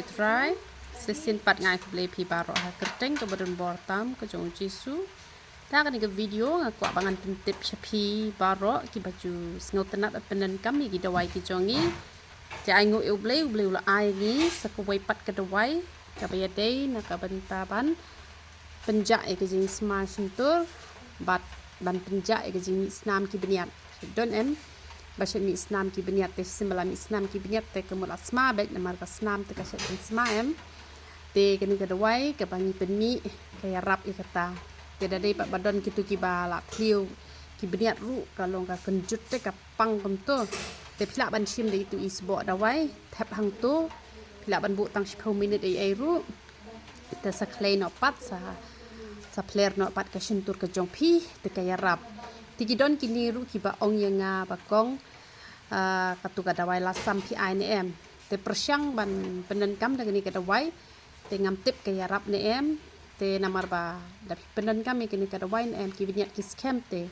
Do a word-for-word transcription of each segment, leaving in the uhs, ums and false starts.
Trai, shisien pat nga ai khublei phi baroh ha ka kyrteng kaba donbor tam ka jong u Jisu. Te ha kane ka video nga kwah ba ngan pyntip sha phi baroh kiba ju sngewtynnat ban pyndonkam ïa ki dawai ki jong ngi. Te ai nguh ïa u Blei, u Blei u la ai ngi sa kawei pat ka dawai kaba ïadei na ka bynta ban pynjah ïa ka jingsma shyntur bad ban pynjah ïa ka jingmih snam ki bniat. Don em ba shet mih snam ki bniat, te shisien ba la mih snam ki bniat te ka mut la sma beit namar ka snam te ka shet pynsma em. Te kane ka dawai kaba ngi pynmih ka ïarap ïa kata. Te da dei pat ba don kito kiba la thliew ki bniat ruh ka long ka kynjut te ka pang kumto. Te phi lah ban shim da itu i sboh dawai thep hangto. Phi lah ban buh tang shiphew minit ei ei ruh. Te sa khlei noh pat, sa, sa phler noh pat ka shyntur ka jong phi, te ka ïarap. Te ki don kine ruh kiba ong ïa nga ba kong, ah, katu ka dawai lasam phi ai ne em. Te pyrshang ban pyndonkam da kane ka dawai, te ngam tip ka ïarap ne em. Te namar ba da phi pyndonkam ïa kane ka dawai ne em ki bniat ki skhem te.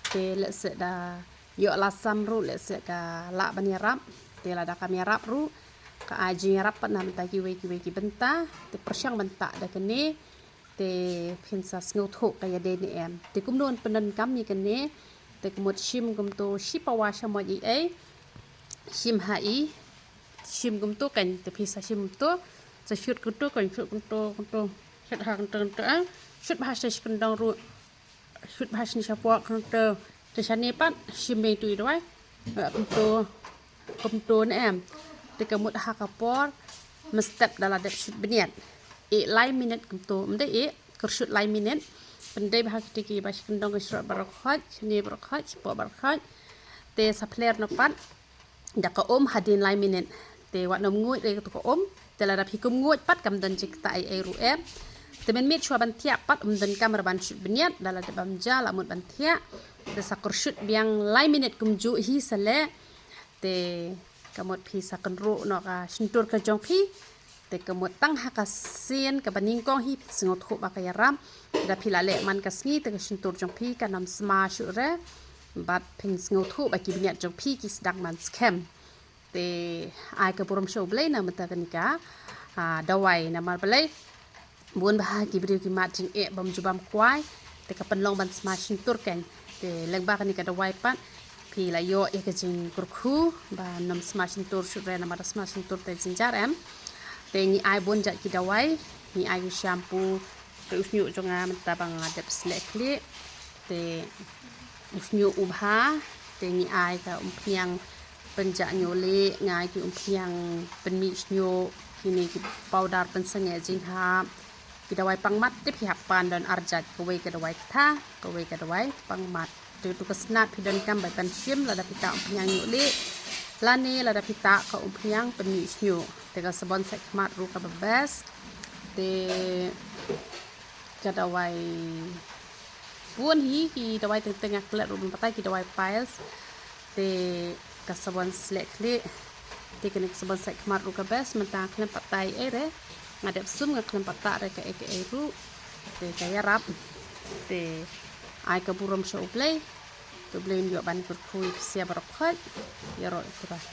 Te lehse da ïoh lasam ruh lehse ka lah ban ïarap. Te lada kam ïarap ruh ka ai jingïarap pat na bynta kiwei kiwei ki bynta. Te pyrshang ban tah da kane te phin sa sngewthuh ka ïadei ne em. Te kumno ban pyndonkam ïa kane, te ka mut shim kumto shi pawa shamoit ei ei. Shim ha i, shim kumto kan, te phi sa shim kumto, sa shut kumto kan, shut kumto kumto. Shut ha kumto kumto ah. Shut bha sha shi kyndong ruh. Shut bha shane shapoh kumto. Te shane pat shim beit tu i dawai. Kumto, kumto ne em. Te ka mut ha ka por mynstep da la dep shut bniat. Ïeh lai minit kumto, ym dei ïeh, kyrshut lai minit. Pyndei bha ha kito kiba shi kyndong, ka shrok baroh khoit, shane baroh khoit, shapoh baroh khoit. Te sa phler noh pat da ka um hadien lai minit. Te wat nym nguid re katu ka um. Te lada phi kum nguid pat kam don jingktah ei ei ruh em. Te mynmiet shuwa ban thiah pat ym donkam re ban shut bniat, da la dep bam ja la mut ban thiah. Te sa kyrshut biang lai minit kumjuh hi sa leh. Te ka mut phi sa kynruh noh ka shyntur ka jong phi. Te ka mut tang ha ka sien kaba nyngkong hi phi sngewthuh ba ka ïarap. Da phi la leh man ka sngi te ka shyntur jong phi kan ym sma shuh re. Bad phin sngewthuh ba ki bniat jong phi ki sdang ban skhem. Te ai ka burom sha u Blei na bynta kane ka, ah, dawai namar balei bun bah ki briew ki mad jingeh bym ju bam kwai. Te ka pynlong ban sma shyntur kan. Te lyngba kane ka dawai pat phi la ïoh ïa ka jingkyrkhu ba nym sma shyntur shuh re namar da sma shyntur te jynjar em. Te ngi ai bun jait ki dawai, ngi ai ki shampoo, te u shñiuh jong nga mynta ba nga dep sleh khlieh. Te u shñiuh u bha, te ngi ai ka umphniang pynjah ñiuh lieh, ngi ai ki umphniang pynmih shñiuh, kine ki powder pynsangeh jinghap. Ki dawai pang mat te phi hap pan don ar jait, kawei ka dawai ktha, kawei ka dawai pang mat. Te tu ka snat phi donkam ba pynshim, lada phi tah umphniang ñiuh lieh, lane lada phi tah ka umphniang pynmih shñiuh. Te ka sabon sait khmat ruh kaba best. Te ka dawai bun hi ki dawai teng teng, nga klet ruh ban batai ki dawai piles. Te ka sabon sleh khlieh. Te kane ka sabon sait khmat ruh ka best, mynta nga khlem pat tah ei ei re. Nga dep sum nga khlem pat tah re kaei kaei ruh. Te ka ïarap. Te ai ka burom sha u Blei. Te u Blei un ïoh ban kyrkhu ïa phi sa baroh khoit. Ïaroh ïa u Trai.